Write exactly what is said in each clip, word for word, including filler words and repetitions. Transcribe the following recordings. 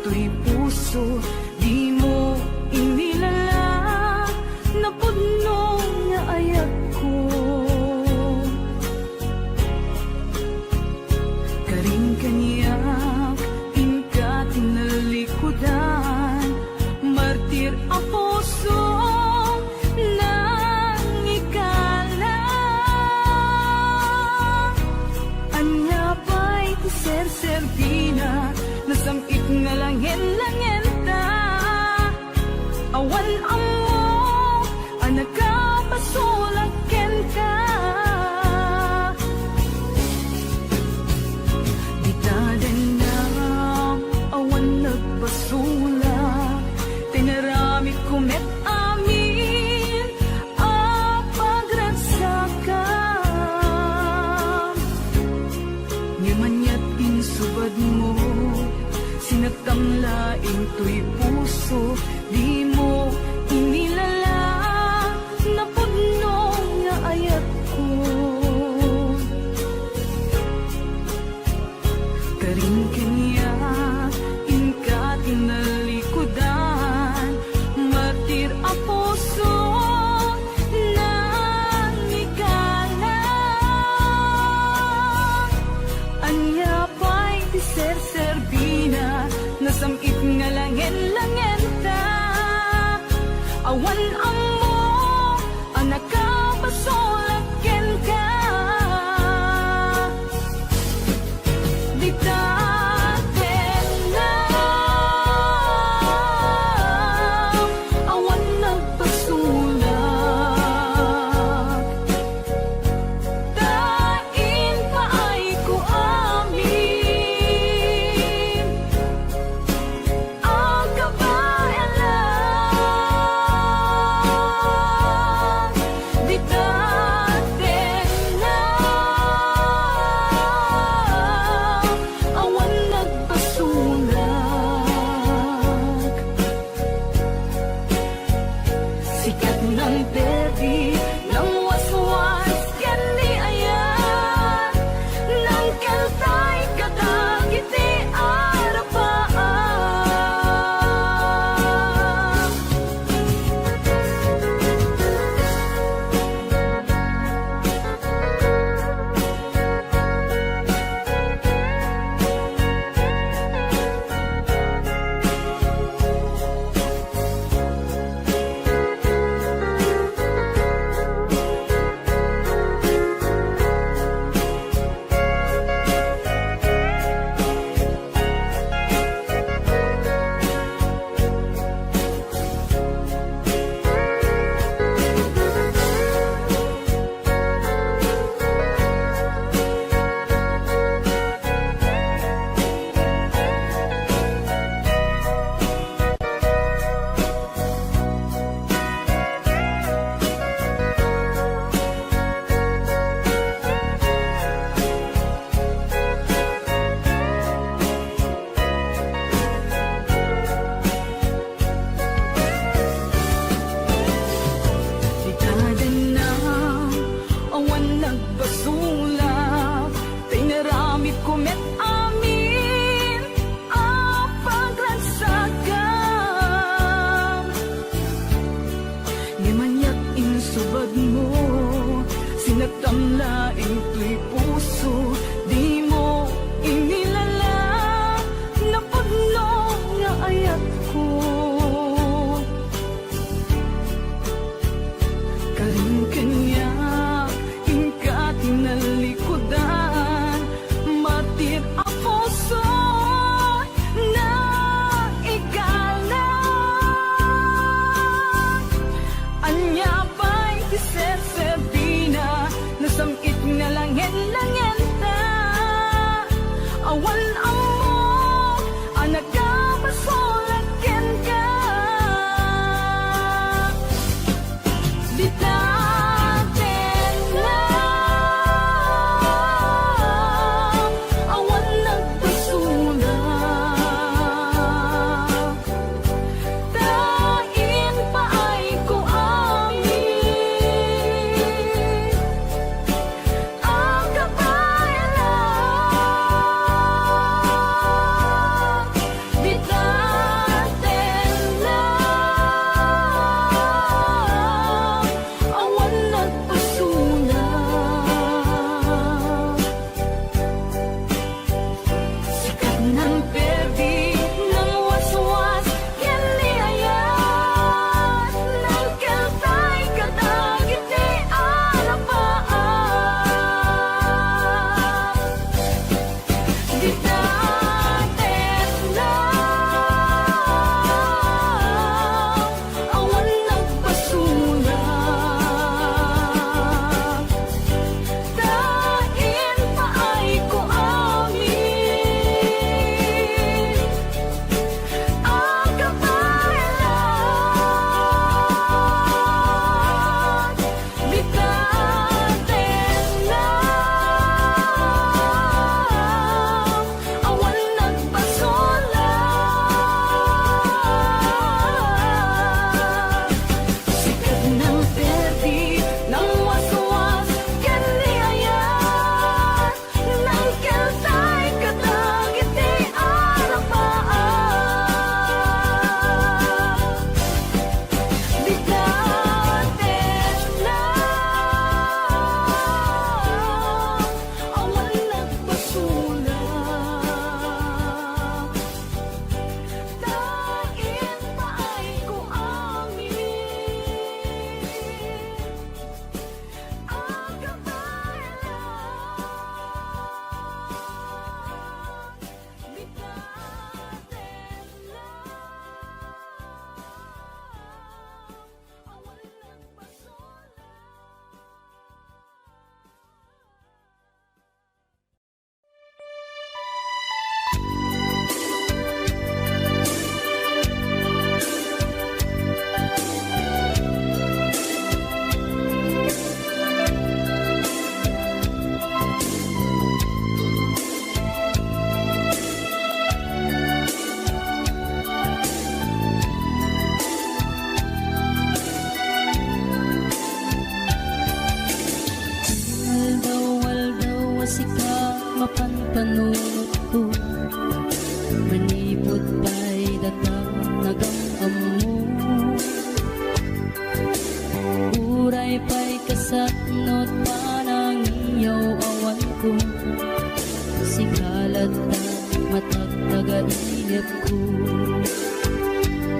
Toy puso, dimo inilala, napudno nga ayatko. Karin kaniak, inka tinalikudan, martir a puso, nangikala. Ania pay ti serserbina, nasam-it nga langen-langenta. Awan ammo a nakapasulak kenka. Dita dengngam, awan nagpasulak, tinaramidko met amin a pagragsakam. Ngem aniat insubadmo, sinattam laeng toy puso, dimo inilala, napudno nga ayatko. Karin kaniak, inka tinalikudan, martir a puso, nangikala. Ania pay ti serserbina, nasam-it nga langen-langenta. Awan ammo a nakapasulak kenka. Dita dengngam, awan nagpasulak, ta impaayko amin a kabaelan. Dita dengngam, awan nagpasulak. Sikat nang perdi, nang waswas ken ni ayat, nang kaltay kadagiti arapaam. Ita dengngam, awan nagpasulak, ta inaramidko met amin a pagragsakam. Ngem aniat insubadmo, sinattam laeng toy puso, dimo inilala, napudno nga ayatko. Karin kaniak, inka tinalikudan, martir a puso, nangikala. Ania pay ti serserbina, nasam-it nga langen-langenta. Awan ammo a nakapasulak kenka. Dita dengngam, awan nagpasulak, ta impaayko amin a kabaelan.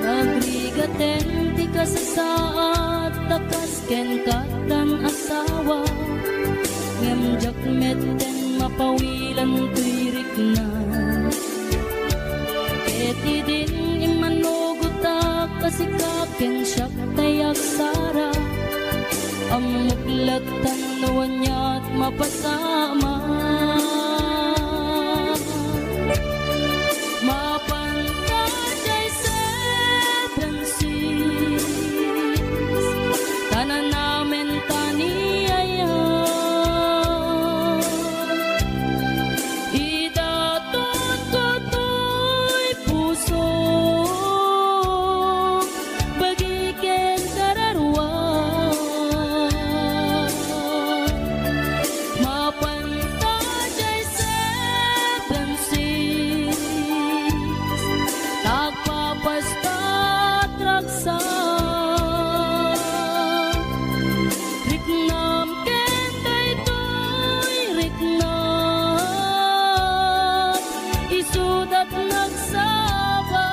Nagrigaten ti kasasaad ta kas ken kattan asawa, ngem diak metten mapawilan toy rikna. Ket idin immanugotak a sika ken siak tay agsara, ammok lattan no aniat mapasamak. Mapan ta jay seven six, ta nanamen ta ni aya. Idatonko toy puso, bagi ken kararua. Mapan ta jay seven six, ta agpapastat ragsak. Riknam ken daytoy riknam, isudat nagsaba.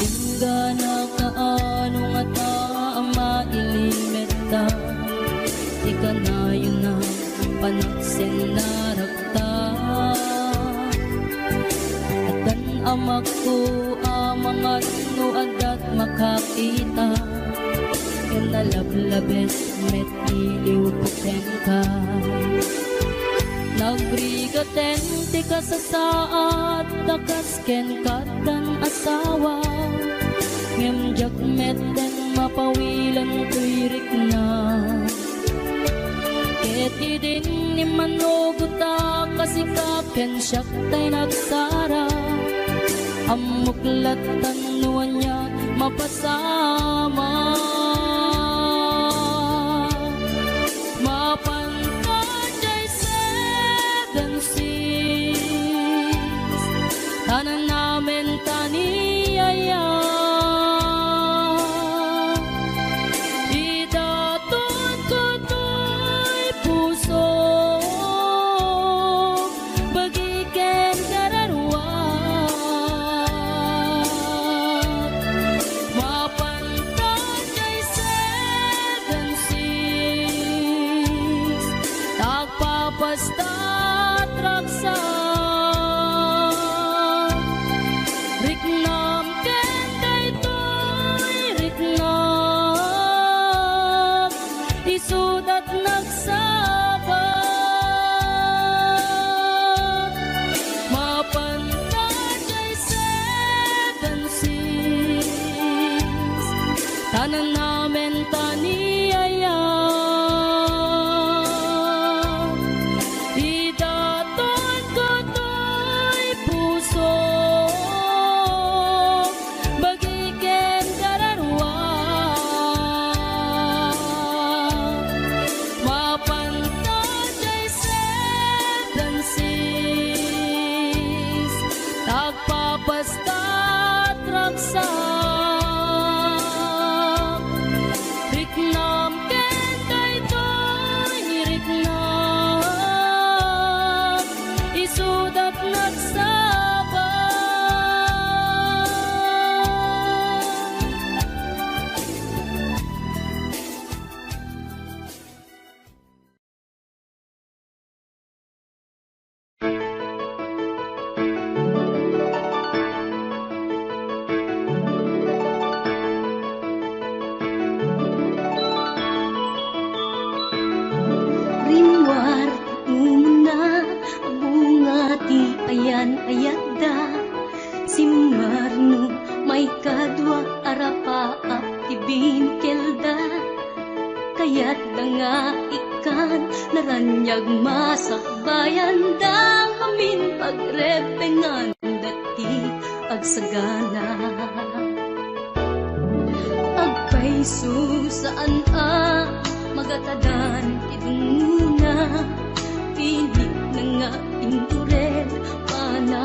Inggana kaano ngata a mailimetta ti kanayon a panagsennarakta. Addan amakko a mangan no addat makakita, ken nalablabes met iliwko kenka. Nagrigaten ti kasasaad ta kas ken kattan asawa, ngem diak metten mapawilan toy rikna. Ket idin immanugotak a sika ken siak tay nagsara, ammok lattan no ania mapasamak. Mapan ta jay seven six, ta nanamen ta ni aya. Idatonko toy puso, bagi ken kararua. Mapan ta jay seven six, ta agpapastat ragsak. Riknam ken daytoy riknam, isudat nagsaba. Mapan ta jay seven six, ta nanamen ta ni aya. Idatonko toy puso, bagi ken kararua. Mapan ta jay seven six, ta agpapastat ragsak. Riknam ken daytoy riknam, isudat nagsaba. Rimmuar ti umuna a bunga ti ayan-ayatda. Simmarno maikadua a rapaap ti binikelda. Kayatda nga ikkan naraniag masakbayanda ngamin pagrebbenganda ti agsagana. Agpayso saan a magatadan ti dungngona, pinitna nga inturel, pana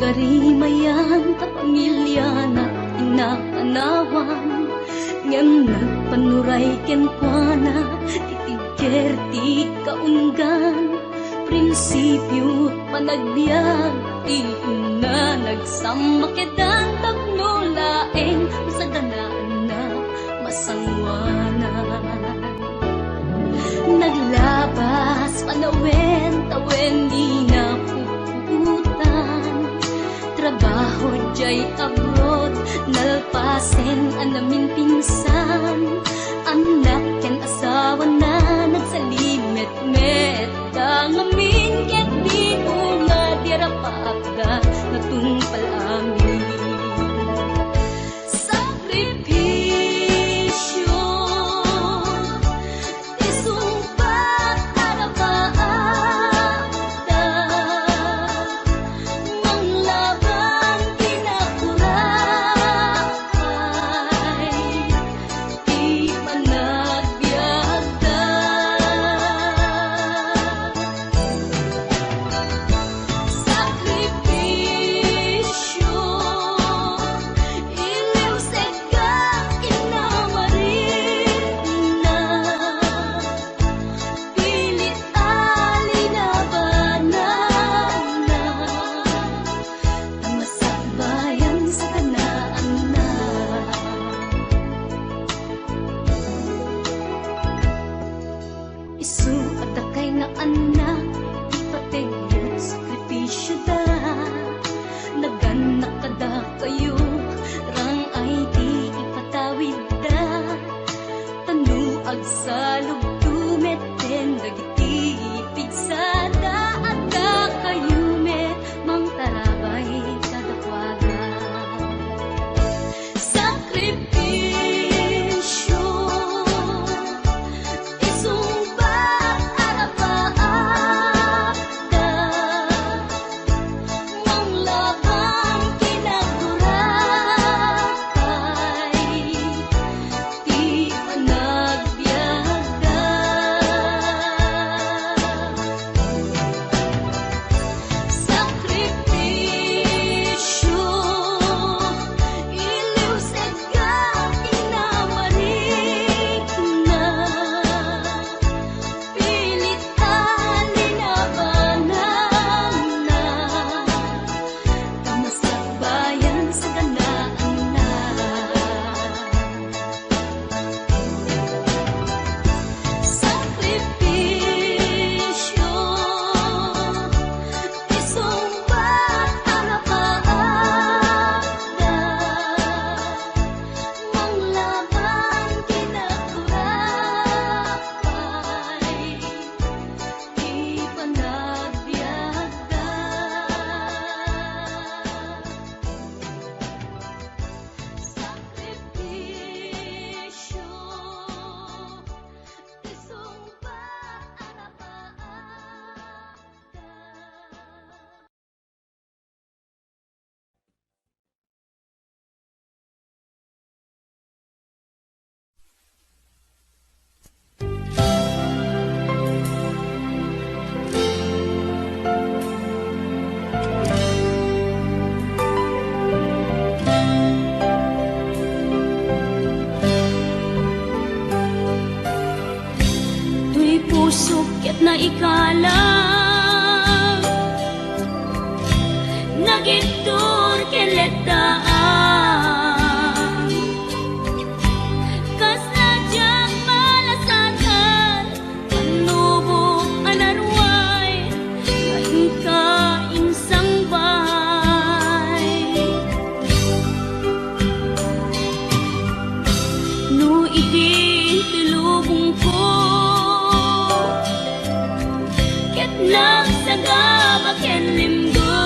Narimayan ta pamiliana ti napanawan, ngem nagpanuray kenkuana ti tigger ti kaunggan. Prinsipio panagbiag ti inna, nagsammakedan tapno laeng masaganaanna masanguanan. Naglabas panawen-tawen, di napuputan. Trabaho jay abroad, nalpasen a naminpinsan. Annak ken asawana nagsalimetmet da ngamin, ket di unga ti arapatda natungpal amin. Sakripisio ti sungbat a rapaatda, manglaban ti nakurapay ti panagbiagda. Sakripisio, iliwsek ket inna marinna, pilit a linabananna, ta masakbayan saganaanna. Isu a dakay nga annak, ipateg ket sakripisioda. Nagannak kadakayo, rang-ay ti ipatawidda. Tano agsalugto met ken dagiti pigsada, adda kayo met mangtarabay kadakuada. Sakripisio, isungbat a rapaatda, manglaban kinagurapay ti panagbiagda. Sakripisio, iliwsek ket inna marinna, pilit a linabananna, ta masakbayan saganaanna. Sakripisio, isungbat a rapaatda, manglaban kinagurapay ti panagbiagda. Sakripisio, isungbat a rapaatda. Toy pusok ket naikalang, nagittor ken lettaan. Kasla diak malasatan, pannubo a naruay nga inka insangbay. No idi ti lubongko ket nagsagaba ken limgo,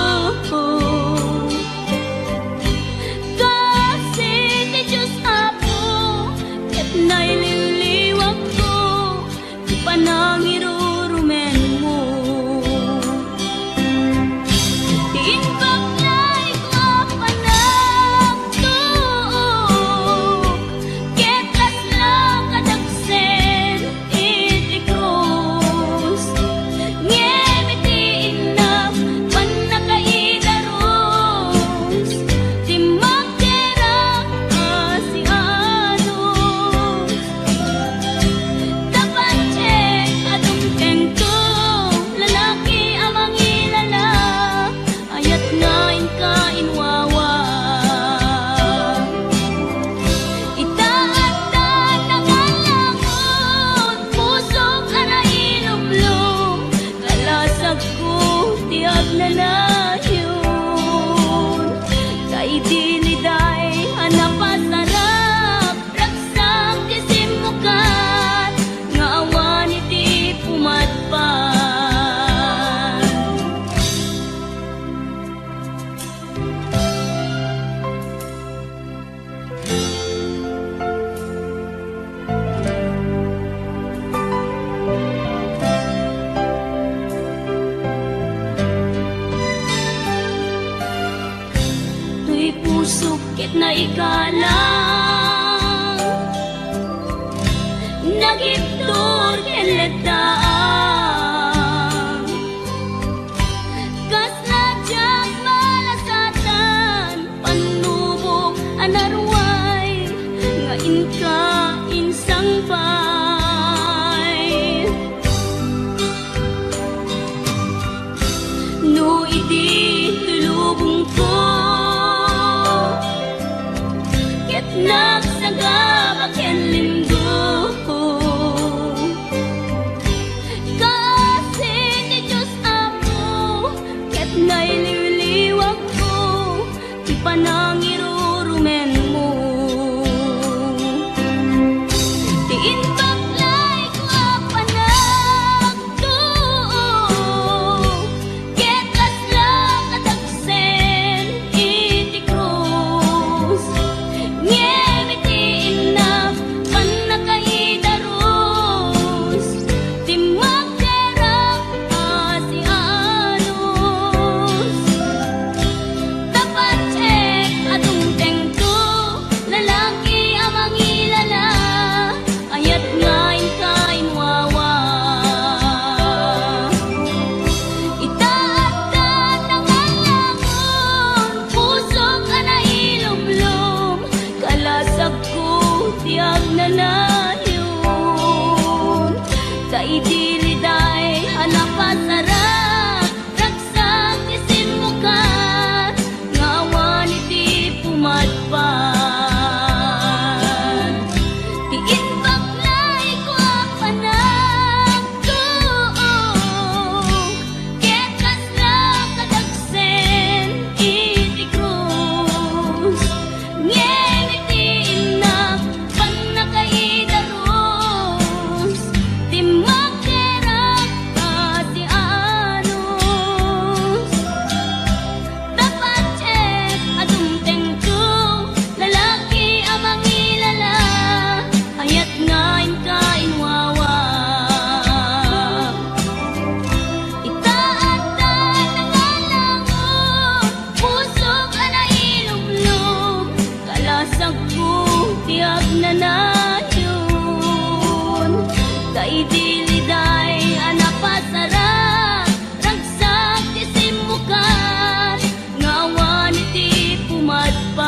Ikalang nagibtur ken leddaan. Kasla diak malasatan, pannubok a naruay nga inka insangpay. No idi ti lubongko ket nagsagaba ken lindoko, kaasi ti Dios, Apo, ket nailiwliwakko ti panangirurumenmo. Ti imbaklayko a panagtuo ket kasla kadagsen iti krus. Ngem iti innak pannakaidarus, dimmakkerak a siaanus. Ta patgek a dumtengto, lalaki a mangilala, ayat nga inka inwawa. Ita adda nangalangon, pusok a nailumlom, kalasagko ti agnanayon. Ta idi liday a napasarak, ragsak ti simmukat nga awan iti pumadpad. Ti imbaklayko a panagtuo ket kasla kadagsen iti krus. Ngem iti innak pannakaidarus, dimmakkerak a siaanus. Ta patgek a dumtengto, lalaki a mangilala, ayat nga inka inwawa. Ita adda nangalangon, pusok a nailumlom, kalasagko ti agnanayon. Ta idi liday a napasarak, ragsak ti simmukat nga awan iti pumadpad.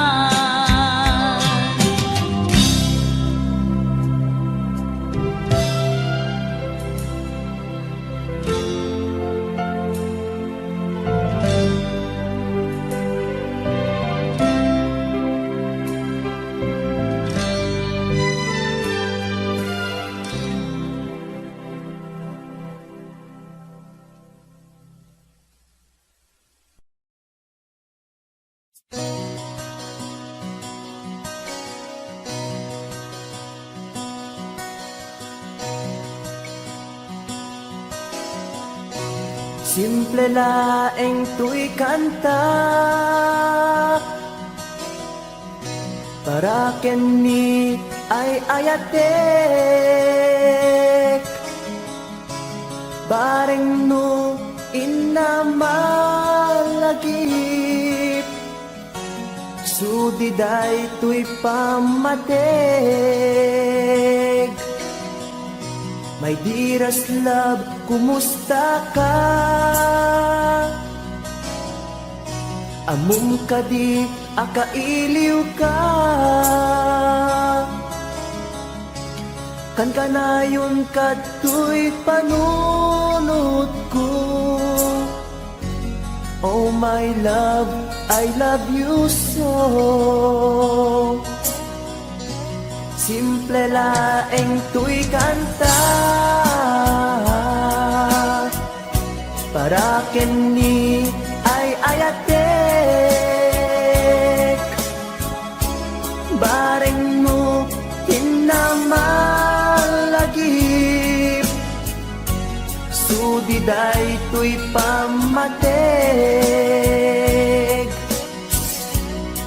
Simple laeng toy kanta para ken ni ay-ayatek. Bareng no inna malagip, sudi daytoy pammateg. My dearest love, kumusta ka? Ammom kadi a kailiwka? Kankanayonka toy panunotko. Oh my love, I love you so. Simple laeng toy kanta para ken ni ay-ayatek. Bareng no inna malagip, sudi daytoy pammateg.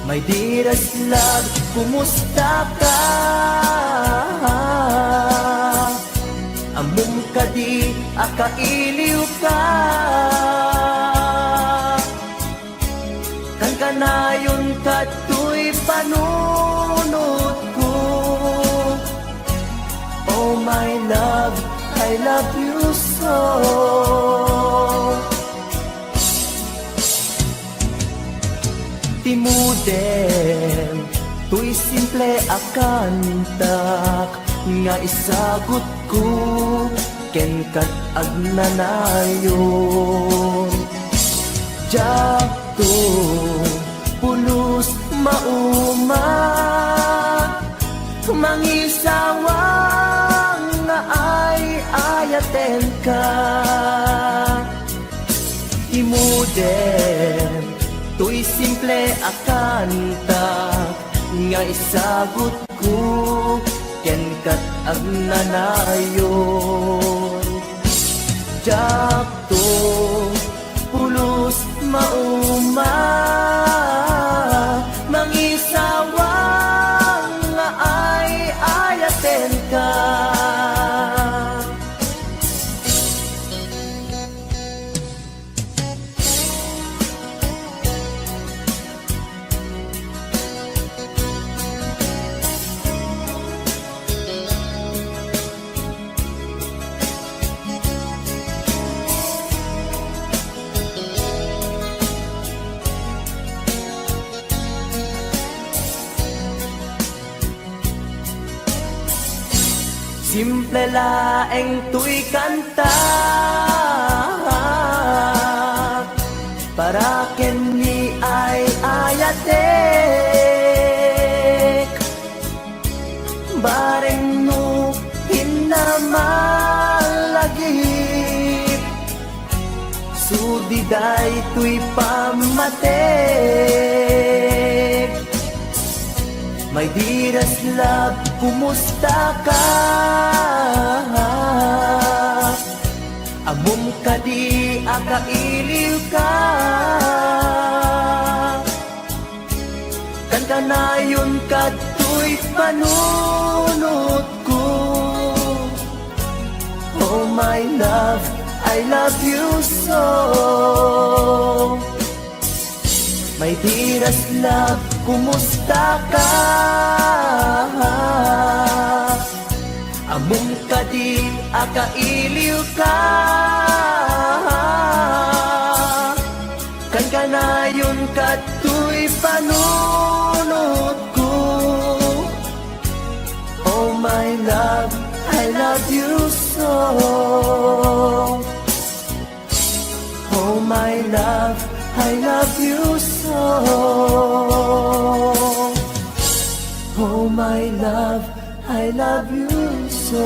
My dearest love, kumusta ka? Ammom kadi a kailiwka? Kankanayonka toy panu- I love you so. Ti modem, toy simple a kantak nga isagutko kenka agnanayon. Diakto pulos mauma, mangisawang nga ay-ayatenka. Ti modem, toy simple a kantak nga isagutko kenka agnanayon. Diakto pulos mauma, mangisawang nga ay-ayatenka. Simple laeng toy kanta para ken ni ay-ayatek. Bareng no hinna malagip, sudi daytoy pammatek. My dearest love, kumusta ka? Ammom kadi a kailiwka? Kankanayon kadtoy panunotko. Oh my love, I love you so. My dearest love, kumusta ka? Ammom kadi a kailiwka? Kankanayon kadtoy panunotko. Oh my love, I love you so. Oh my love, I love you so. Oh my love, I love you so.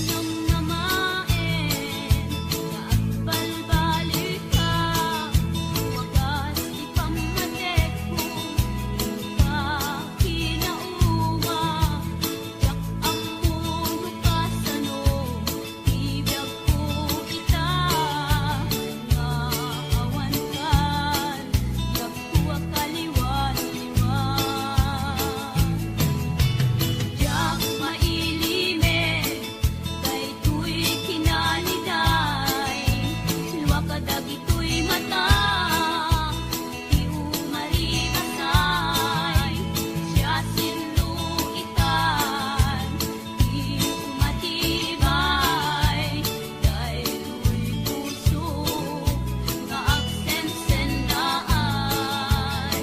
Namnamaen nga agbalbalika, wagas ti pammatekko, inka kinauma, diak ammo no kasano ti biagko ita, nga awan kan biagko a kaliwaliwa. Diak mailimed daytoy kinaliday, lua kadagitoy mata ti umaribasay, siasino itan ti umatibay daytoy puso nga agsensennaay.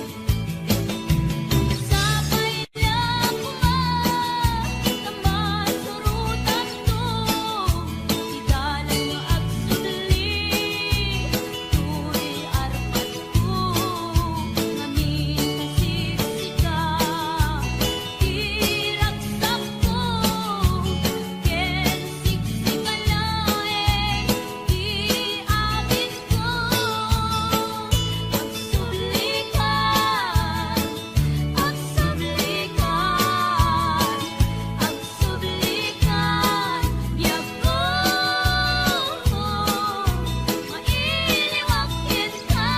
Sapay la koma ta masurotanto ti dalan nga agsubli toy arpatko ngamin ta siksika. Ti ragsakko ken siksika laeng ti abitko. Agsublikan, agsublikan, agsublikan, biagko. Mailiwak ita.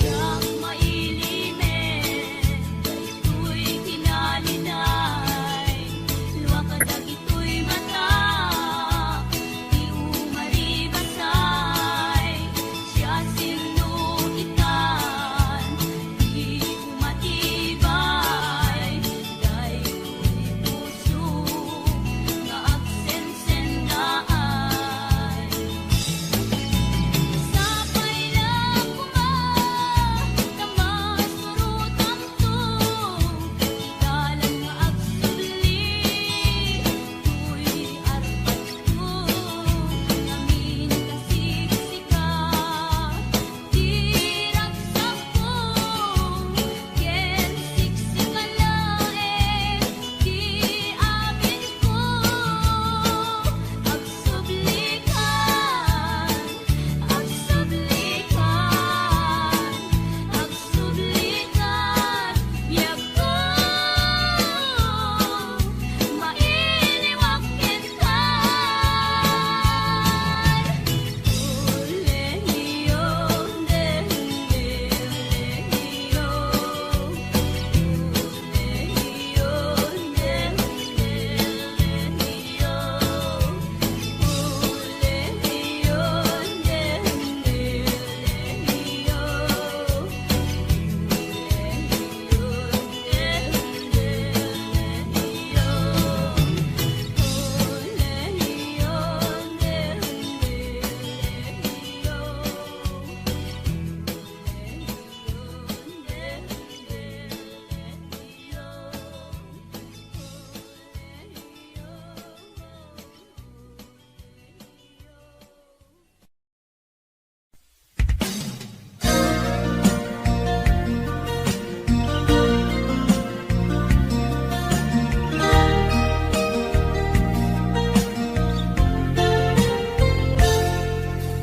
Diak mailimed daytoy kinaliday, lua kadagitoy mata ti umaribasay, siasino itan ti umatibay daytoy puso nga agsensennaay. Sapay la koma ta masurotanto ti dalan nga agsubli toy arpatko ngamin ta siksika. Ti ragsakko ken siksika laeng ti abitko. Agsublikan, agsublikan, agsublikan, biagko. Mailiwak ken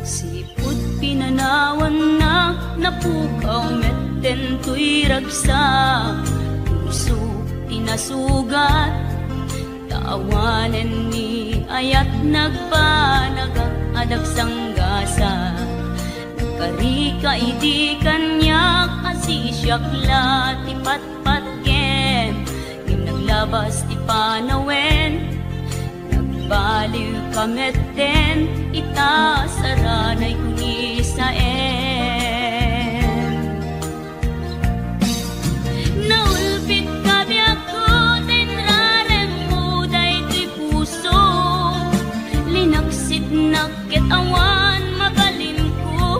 Sipud pinanawanna, napukaw metten toy ragsak. Puso ti nasugat, ta awanen ni ayat nagbanagak. nagsanggasat. Nagkarika idi kaniak a sisiak la ti patpatgen, ngem naglabas ti panawen. Nagbaliwka metten ita saranay kunisaen. Naulpitka biagko ta inraremmo daytoy puso. Linaksitnak ket awan mabalinko.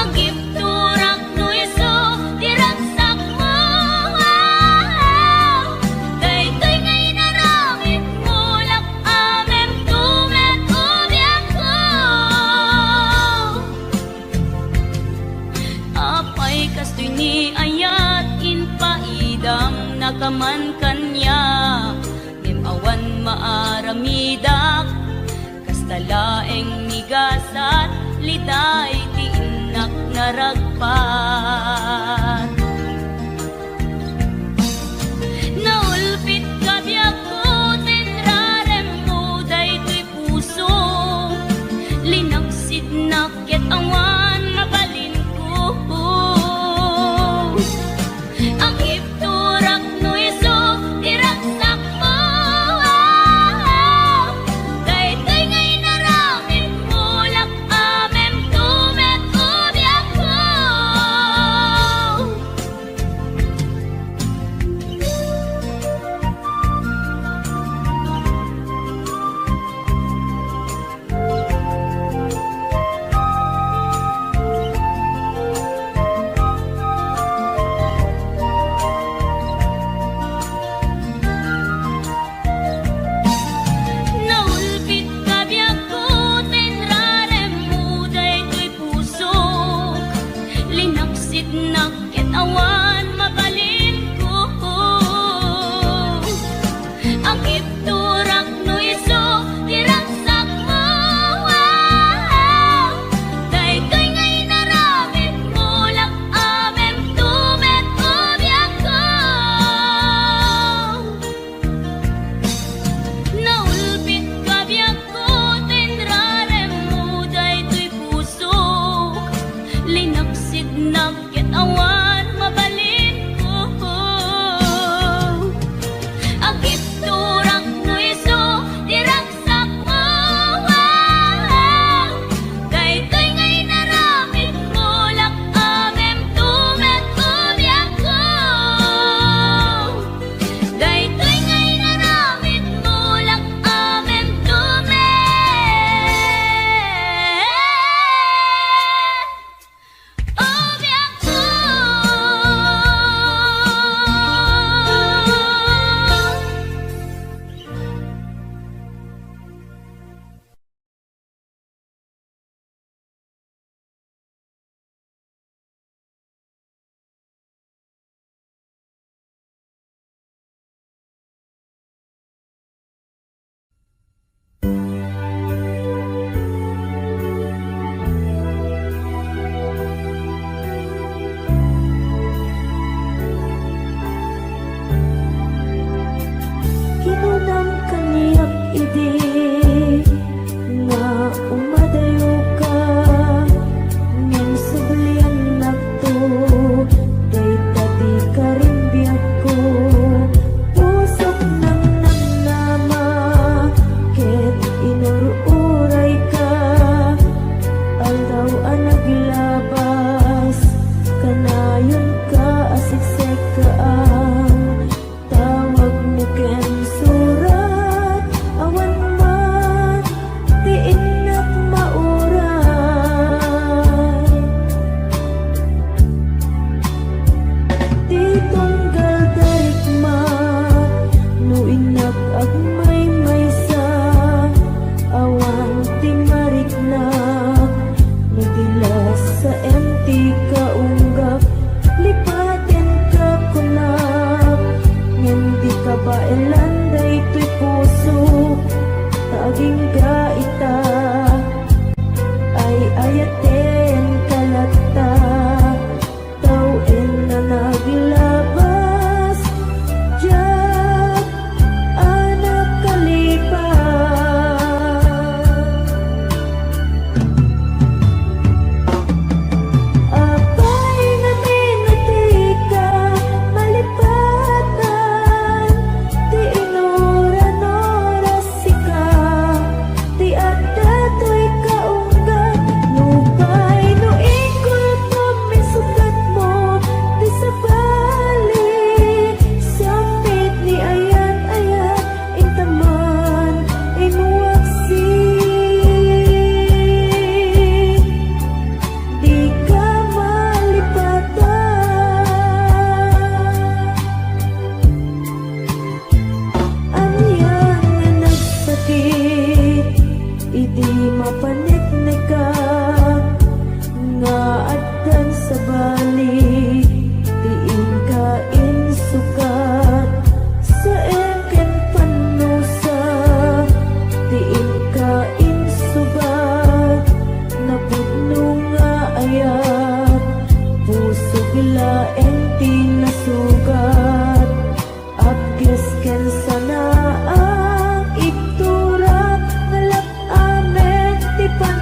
Agibturak no isu ti ragsakmo. Daytoy nga inaramidmo, lak-amemto met o biagko. Apay kastoy ni ayat, impaidamnaka man kaniak, ngem awan maaramidak. Kasta laeng ni gasat, liday ti innak naragpat. Naulpitka biagko ta inraremmo daytoy puso. Linaksidnak ket awan mabalinko. Agibturak no isu ti ragsakmo. Daytoy nga inaramidmo, lak-amemto met o biagko. Naulpitka biagko ta inraremmo daytoy pusok. Linaksitnak ket awan mabalinko. Agibturak no isu ti ragsakmo. Daytoy nga inaramidmo, lak-amemto met o biagko. Naulpitka biagko ta inraremmo daytoy pusok. Linaksidnak ket awan mabalinko. Agibturak no isu ti ragsakmo. Daytoy nga inaramidmo, lak-amemto met o biagko. Daytoy nga inaramidmo, lak-amemto met o biagko. Kinunam kaniak idi nga umadayoka, ngem subliannakto, dayta ti karimbiagko. Pusok nangnamnama ket inur-urayka, aldaw a naglabas, kanayonka a siksekkaam. Tawagmo ken surat, awan man ti innak mauray. Ti tunggal darikma, no innak agmaymaysa, awan ti mariknak, no dilasaem ti kaunggak, lipatenka kunak, ngem di kabaelan daytoy pusok, ta agingga ita, ay-ayatenka latta. Tawen a naglabas, diak a nakalipas. Paniknikak nga addan sabali ti inka insukat, saem ken pannusa ti inka insubat, napudno nga ayat, pusog laeng ti nasugat. Apges ken sanaak, ibturak nga lab-amek ti pan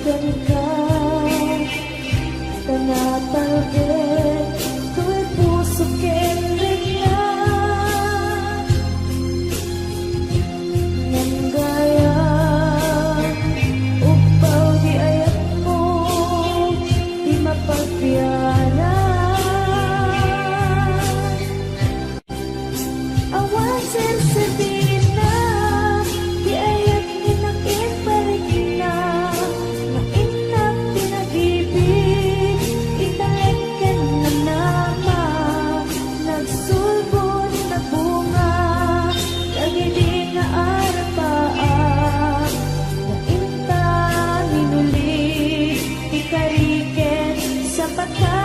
kenka, ta natalged toy puso ken rikna. Ngem gayam, ugpaw ti ayatmo, ti mapagbianan. Awan serserdina ti ayat ni nakiparikna, nga innak ti nagibig, italek ken nanama, nagsulbod, nagbunga, dagidi nga arapaak, nga inta minuli, ti kari ken sapata.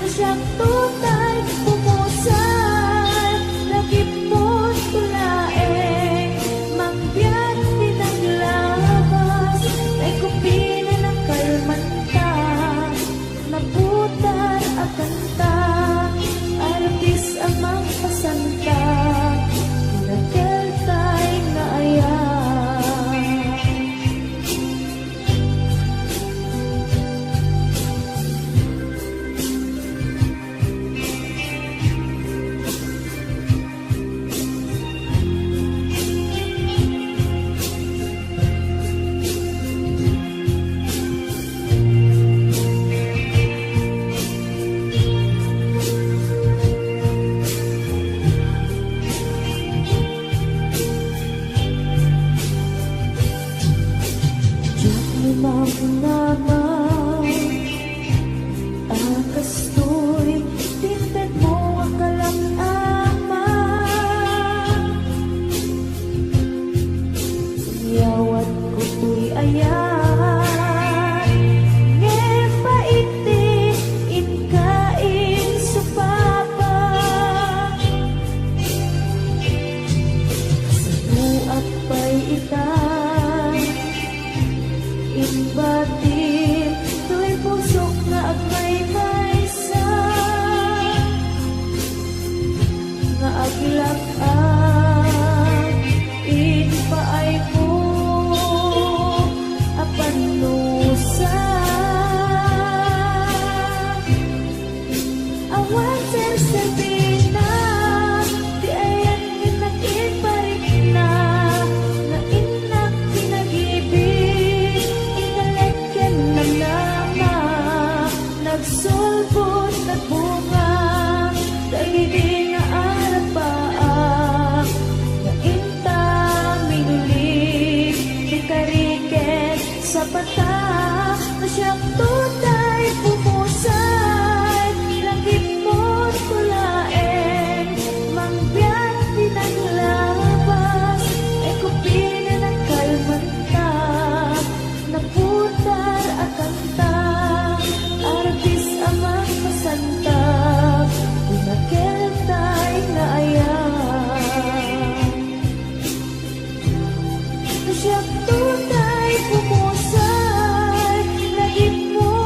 No siak totay pumusay, lagipon to laeng, mangbiag ti naglabas, tay kupina nakalmanta, naputar a kanta, artis a mangpasanta, pinakeltay nga ayat. Diak ni makunama a kastoy ti intedmo a kalam-ama. Inyawatko toy ayat, ngem pait ti inka insupapa. Saoak pay ita, imbatim toy pusok nga agmaymaysa, nga aglak-ak iti paaymo a pannusa. Awan serserdina ti ayat nga nakiparikna, nga innak ti nagibig, italek ken nanama, nagsulbod, nagbunga, dagidi nga arapaak, nga inta minuli, ti kari ken sapata. No siak totay pumusay, lagipon to laeng, mangbiag ti naglabas, ay kupina nakalmanta, naputar a kanta, artis a mangpasanta, pinakeltay nga ayat. No siak totay pumusay, lagipon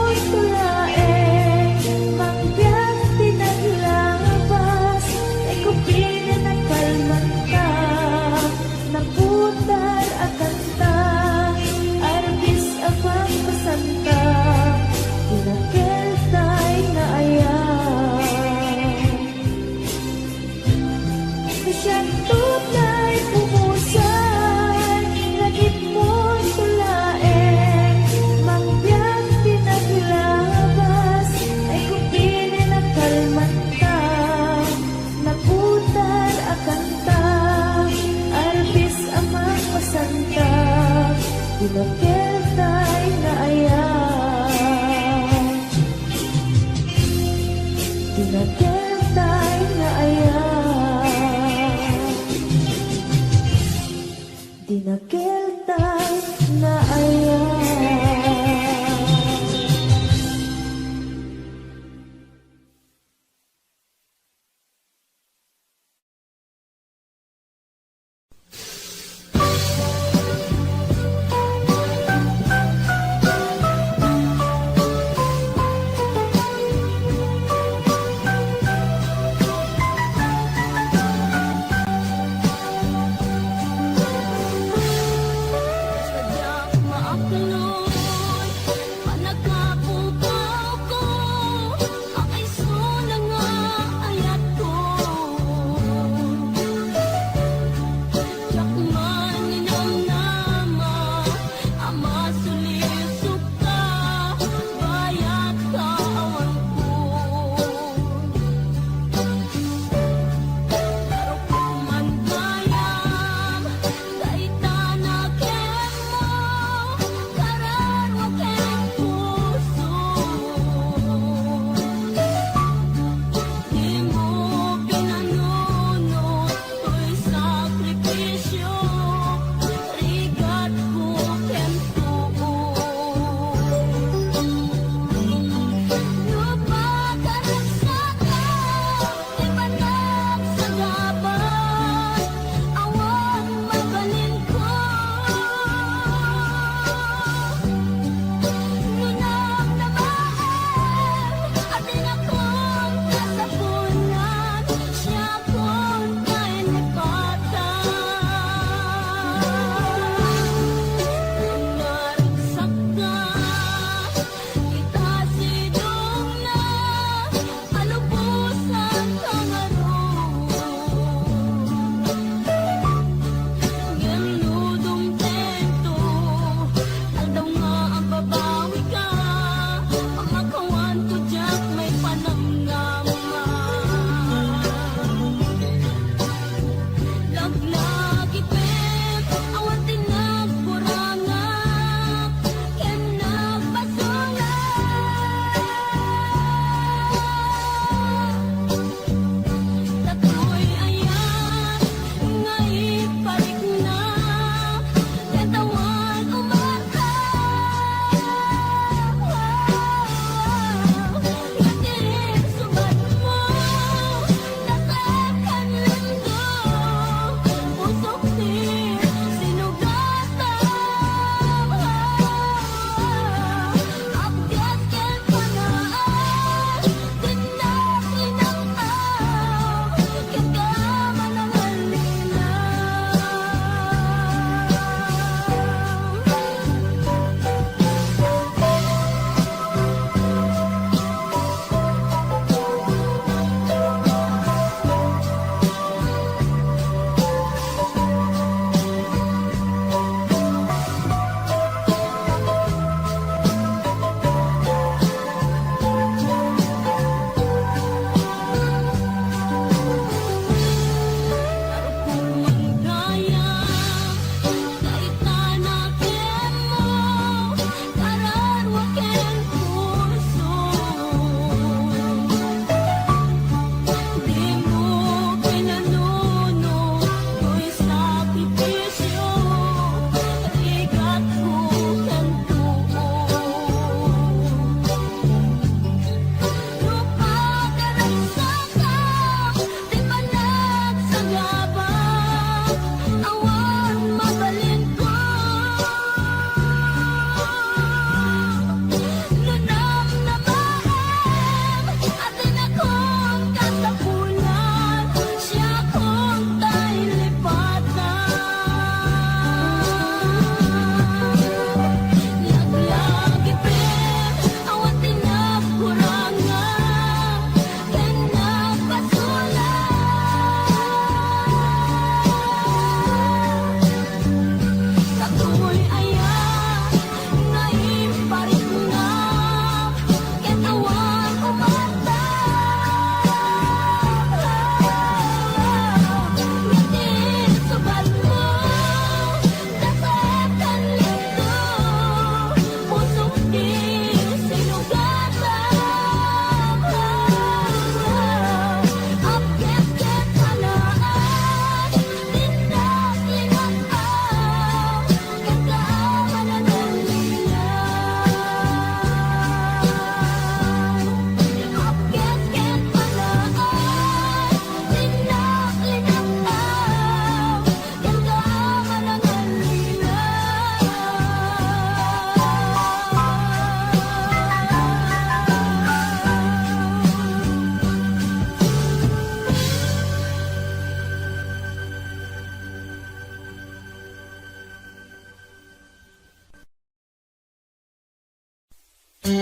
Oras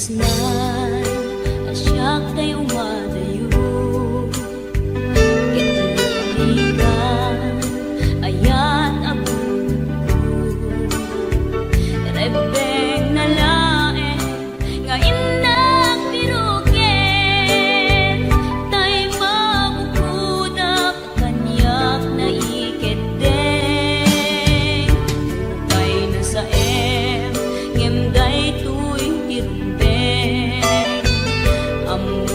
na a siak tay umadayo, ket nagpakita ayat a bungko. Rebbeng na laeng nga innak piruken, tay mabukodak kaniak naikeddeng. Upay nasaem, ngem daytoy ti rumbeng. Ammo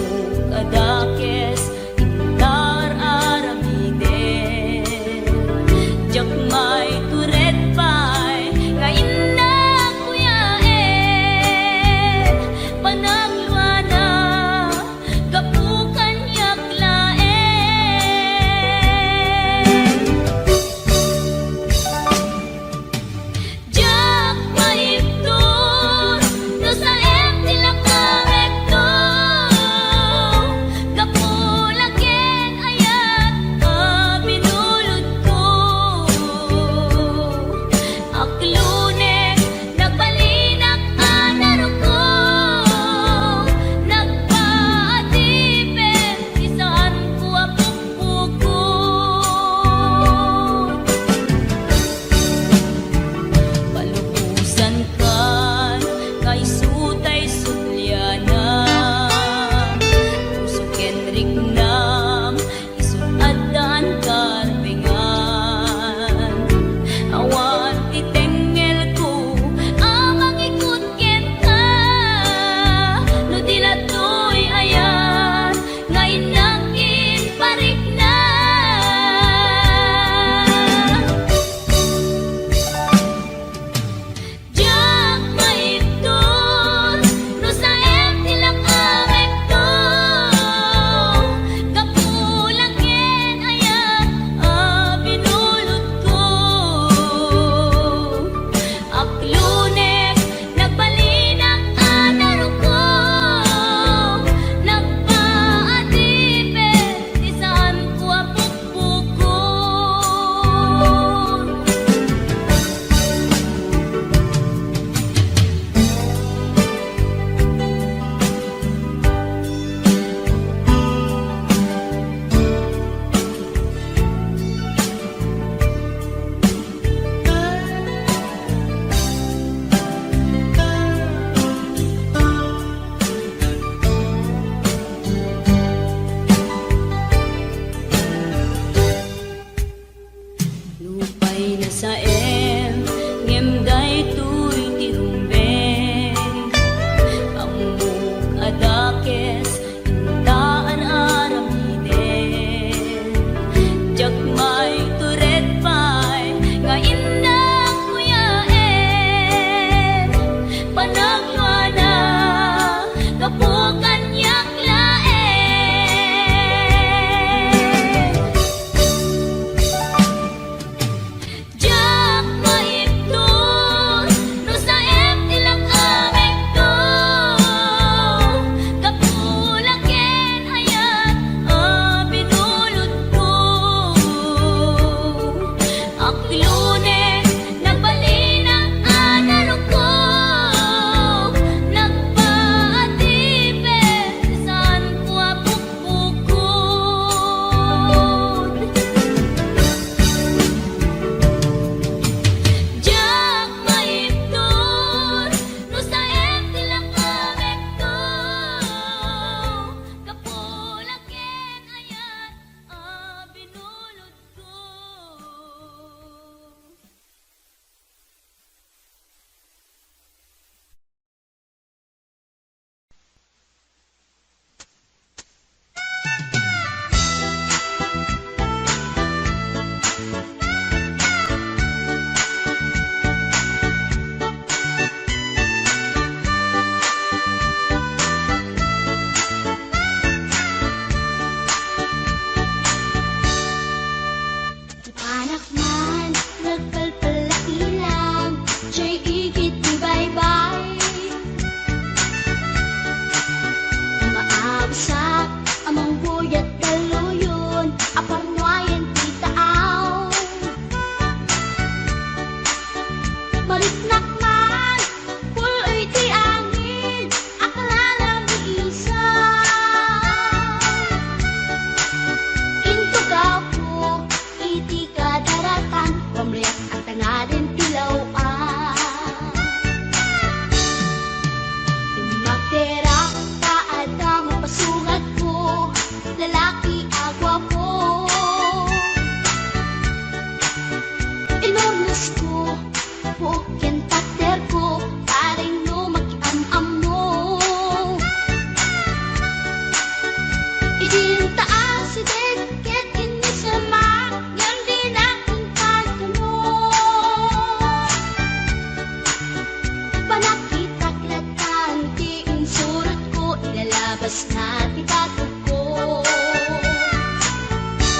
Labas na ti bakudko.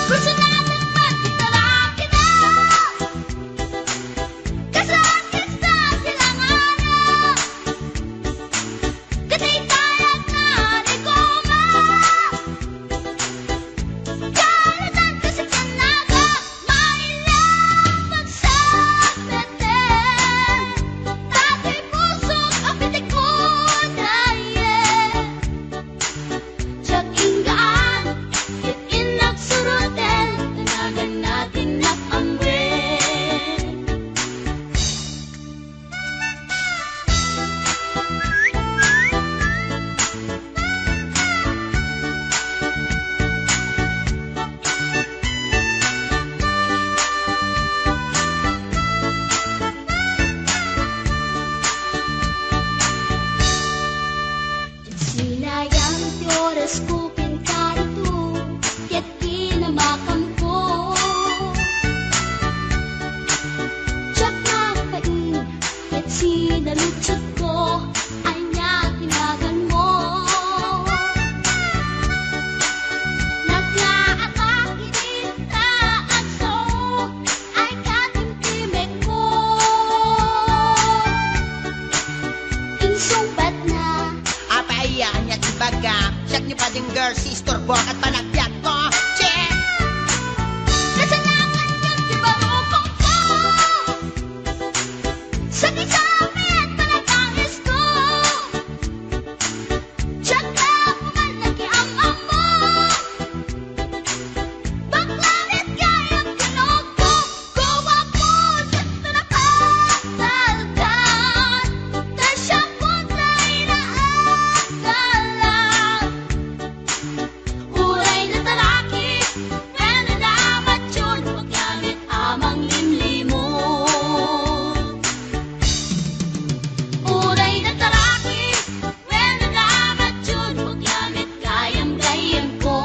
Personal man ti talakida. Kasla ti langana. Kataytayag na ni Goma. Kalitan kasi kanaga. Maila pagsapeten. Datoy pusok a pitik mo, daye. Diak inggaan, ket innak suroten, tanagan na ti innak amwen. Sinayang ti orasko ken karito, ket kinamakamko. Diak nagpain, ket sinaludsodko, ania ti naganmo? Naglaabak idi ta agso, ay katimtimekko. Insungbatna. Apay, ania ti ibagam? Siak ni Bading Girl, si istorbo ket panagbiagko. Che! Kasanakan ket ti barukongko. Sakit sa amin, panagdangisko. Diak la pumal nakiam-ammo. Bakla met gayam tinukbo, guwapon ket napatalkan, ta siak met ti inaagalan. Uray nataraki, wenno namatyon, bakla met a manglimlimon. Uray nataraki, wenno namatyon, bakla met gayam-gayyemko.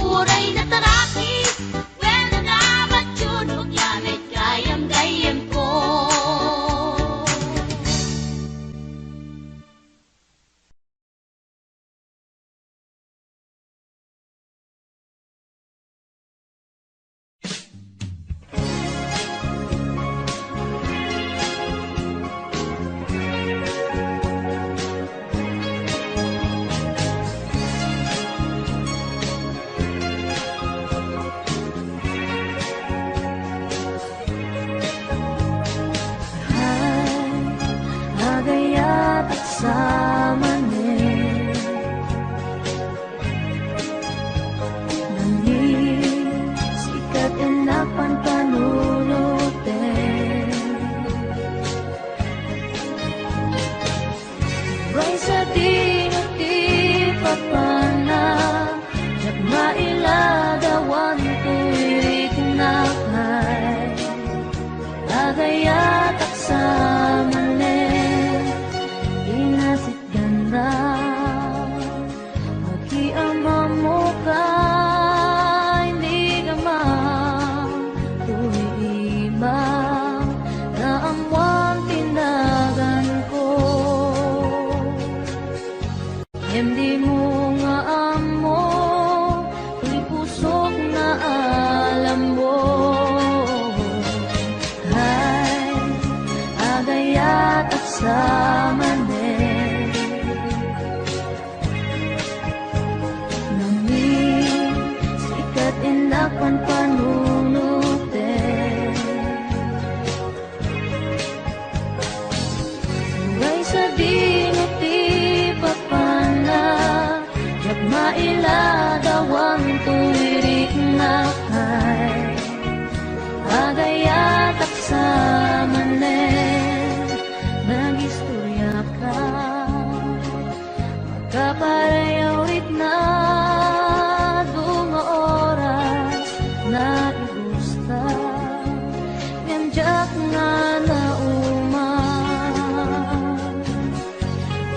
Uray nataraki, wenno namatyon, bakla met gayam-gayyemko. Ay, agayatak sa manen. Nangis ikat innak panpanunoten. Uray sadino ti papanna, diak mailadawan toy riknak ay agayatak sa manen. Inasitganna. Agiamamok a inigama, toy ima, naammoan ti naganko. Ngem dimo nga ammo, toy pusok nga alammo. Ay, agayatak sa manen. Nangis ikat innak panpanunoten. Uray sadino ti papanna, diak mailadawan toy riknak ay agayatak sa manen. Nagistoriaka. Kapareho ritna, adu nga oras naibustak, ngem diak nga nauman.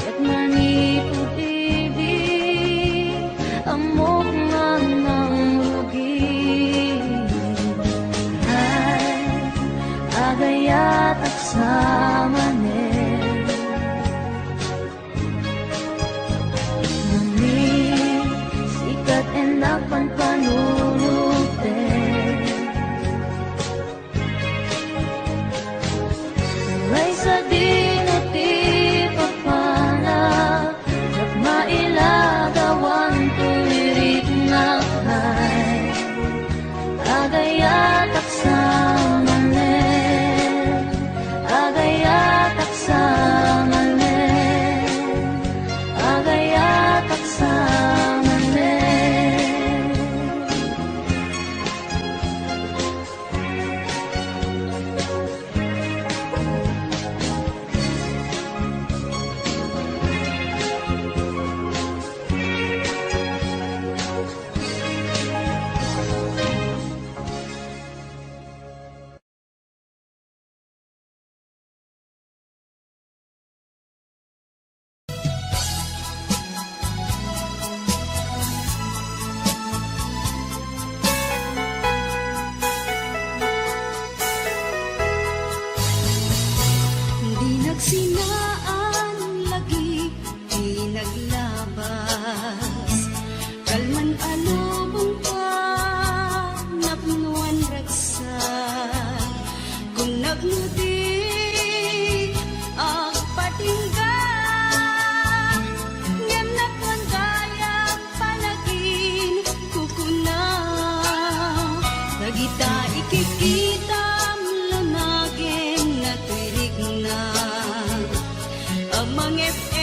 Ket manipud idi, ammok nga nangrugi. Ay, agayatak sa manen. F